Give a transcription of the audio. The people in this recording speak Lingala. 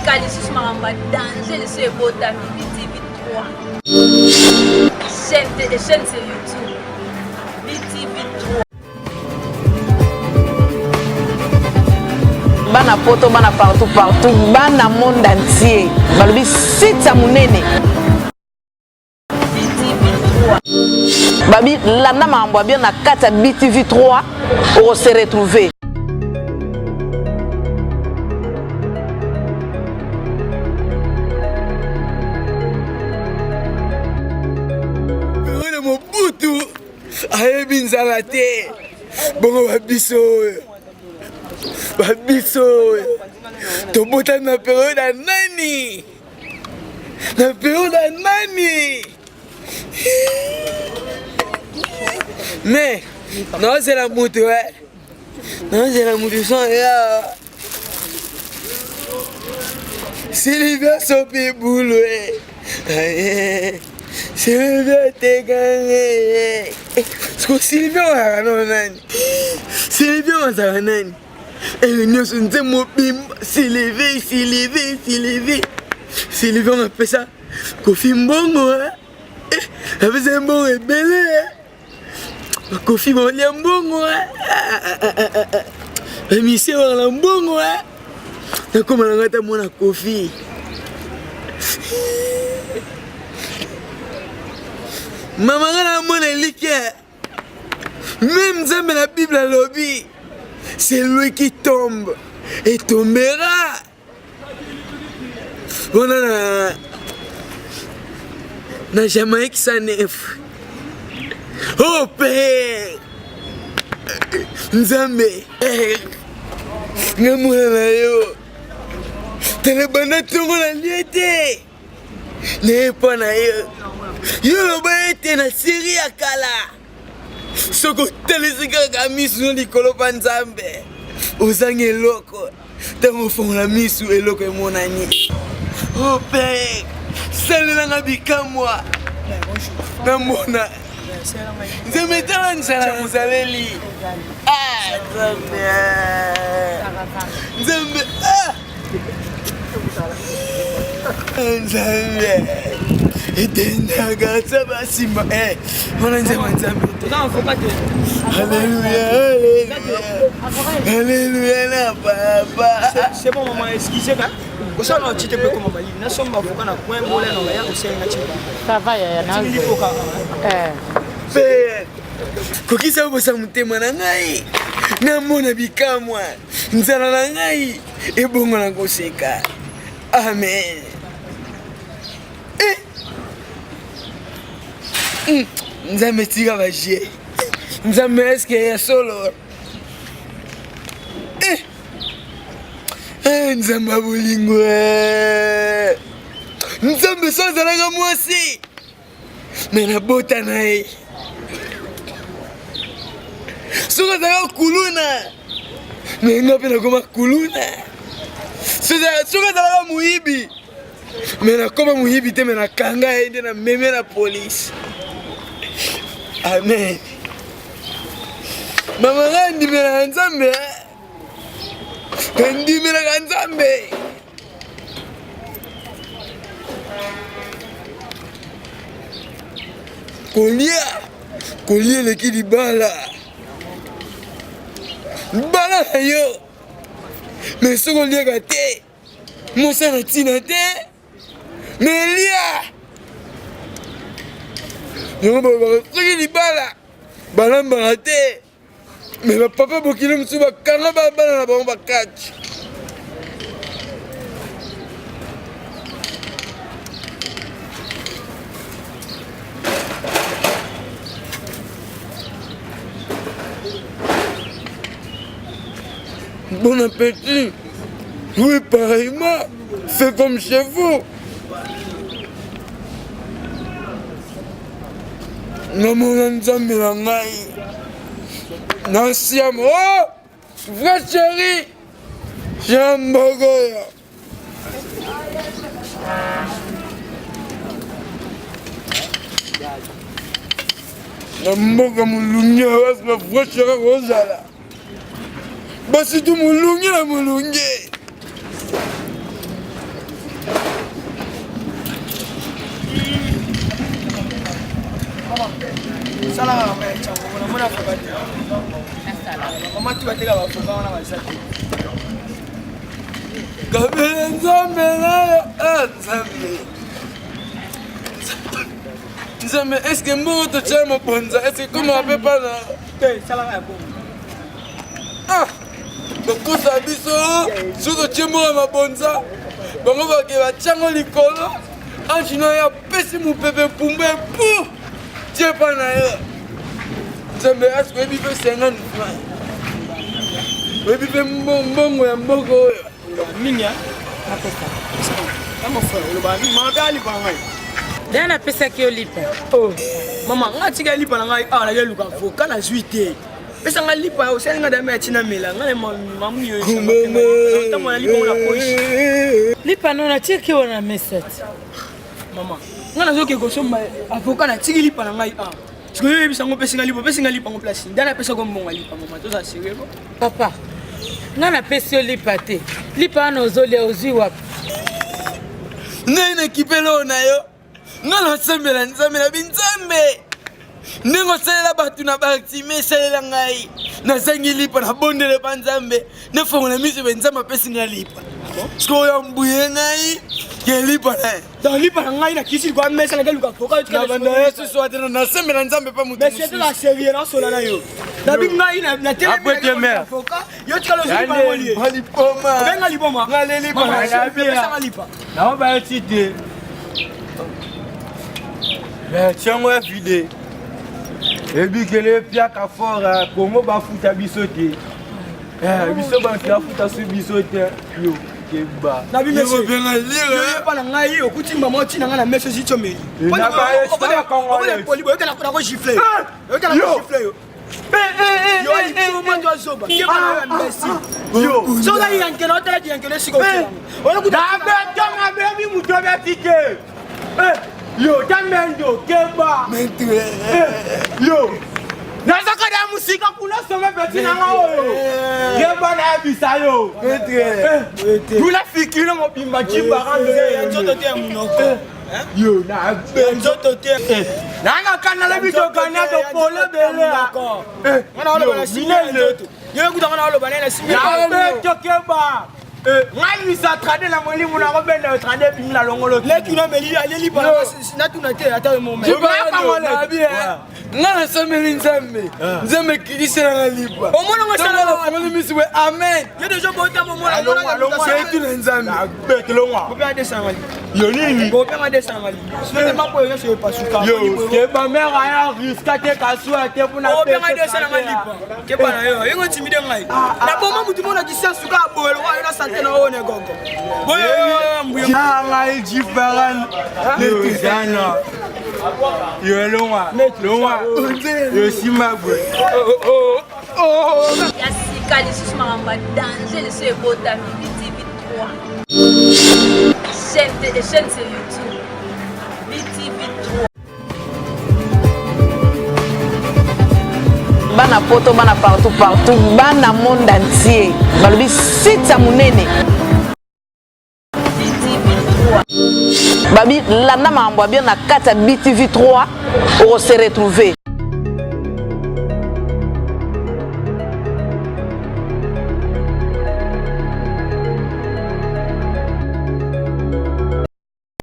sika lisusu makambo ya danger lisusu ebotami BTV 3 chaîne chaîne c'est YouTube BTV 3 bana poto bana partout partout bana monde entier balobi site ya monene babi landa makambo ya bien na kati ya btv 3 okose retrouver. Oyo Mobutu ayebi nzala te bongo babiso oyo babiso oyo tobotami na periode ya nani na periode ya nani mais naozela moto e naozela moto son ya Sylvia sopi bulu e Sylvia tekange siko Sylvia ozalaka nao nani Sylvia ozalaka nani eyo nyonso nze mobimba Sylvie Sylvie Sylvie Sylvie ngapesa Kofi mbongo eh apesa ye mbongo ebele Kofi baolia mbongo emission wana na mbongo nakoma na ngai ata mwana Kofi mama ngai namona elike meme nzambe na bible alobi c'est lui qui tombe et tombera wana na na Jamaïque sanef oh père nzambe nga mwana na yo tala banda ntongo nalie te naye mpo na yo yo loba ete na siri ya kala soki otalisi kaka misu no likolo mpa nzambe ozangi eloko ntango ofongola misu eloko emonani o oh, pere salelanga bikamwa namona nzambe tala nzala nazaleli ah, nzambe nzambe ah. Nzambe etendaka sa basima eh, wana nzambe nzambe Alléluia, alléluia, alléluia na papa. C'est bon maman, excusez moi. Kosala na tite pe koma malili. Na somba avocat na coin bola na ya kosenga nga tite. Ça va yaya na. Lipoka. Eh. Père, kokisa bosa motema na ngai namona bikamwa nzala na ngai ebongo na koseka amen eh. Hmm. nzambe tika bajie nzambe eske ya solo eh. Eh, nzambe ya bolingo eh. nzambe so azalaka mwasi me nabota na ye soki azalaka kuluna me nga mpe nakoma kuluna soki azalaka moyibi me nakoma moyibi te me nakanga ye nde nameme na polise amen mama ngai andimelaka nzambe endimelaka nzambe kolia kolia eleki libala libala na yo me soki oliaka te mosala ntina te me lia yango balobaka soki libala balambaka te me bapapa bokilo mosusu bakanga bana na bango bakati Bon appétit. Oui, pareillement. C'est comme chez vous. Namona nzambe na ngai na siam oh vrai chéri Jean Bogoya na mboka molunge basi ba vrai chéri akozala basi tu molunge na molunge. Batu bateka bafoka wana baza te. Kabele nzambe nayo ah, nzambe nzambe eske mbongo totya mokonza eske koma mpe pana te salaka ya bongo ah kokosa biso soki totye mbongo ya mabonza bango bake batyango likolo ange na yo apesi mopepe pumba epu tie epa na yo nzambe aske oyebi mpe 50 franc oyebi mpe mbongo ya mboka oyo mingi Da napesaki yo lipa. Oh, mama nga tika lipa na ngai awa naye luka voka nazwi te pesa nga lipa osali nga dame ya tina mela nga na mamu yo ntango na lipa ngo na poche lipa no natiaki wana mesa ti mama nga nazoke kosomba avocat natiki lipa na ngai awa sikoyo oyebisa ngo opesi nga lipa opesi nga lipa ngo place nda napesa ko mbongo ya lipa mama toza serie ko papa nga napesi yo lipa te lipa wana ozolia ozwi wapi ngai nakipela oyo na yo nga nasambela nzambe na binzambe ndenge osalela bato na bartime esalela ngai nazangi lipa nabondele pa nzambe nafongola miso be nzambe apesi ngai lipa sikoyo ambuye ngai ke lipa na ye donc lipa na ngai nakisi likwa mesa nake luka foka na banda yesu so atena nasambela nzambe pa moto mais c'est la série nasola na yo nabi ngai na telemi foka yo tikala ozwi lipa yango lie liboma obenga liboma naleli lipa lipa Nao ba ti te. Mais tiango ya vide. Ebikele piaka fort eh, Congo bafuta biso te. Eh, biso bantu bafuta su biso te. Yo keba. Na bi monsieur. Yo pa na ngai okuti mama otina ngai na mesa ozwi tiomeli. Poli boyoka na ko gifle. Yoka na ko gifle yo. soki yankela otala diyankela esika okelangabetonga bebi moto abetike yo tamendo keba yo nazokada mosika kuna some peti nanga oyo keba nayebisa yo tula fikino mobimba cibaranzoto te ya monoko yo na nzoto te eh, nanga kana lobi tokana topolo bele eh, yo ekuta nga naoloba naye na simbi tokeba eh, ngai misa trade na molimo nakobenda trade ebimi na longolo leki na meli aleli natuna te ata nga nasambeli nzambe ah. nzambe ekilisela nga lipa omonangafongoli misu boye amen yo deja botamamonaaetu na nzambe yo nini keba mare aya riska te kasuwa te mpona na yo yengo intimide ngai ah, ah. naboma motu mona kisensu kaka boye lokola yo na sante na oyo na egongo boye ngai jifaran letizana yo longwa longwa yo simba boye ya sika lisusu makambo ya danger lisusu ebotami btv 3 chaîne chaîne sur youtube btv 3 bana poto bana partout partout bana monde entier balobi site ya monene babi landa makambo ya bien na kati ya btv 3 okose retrouver.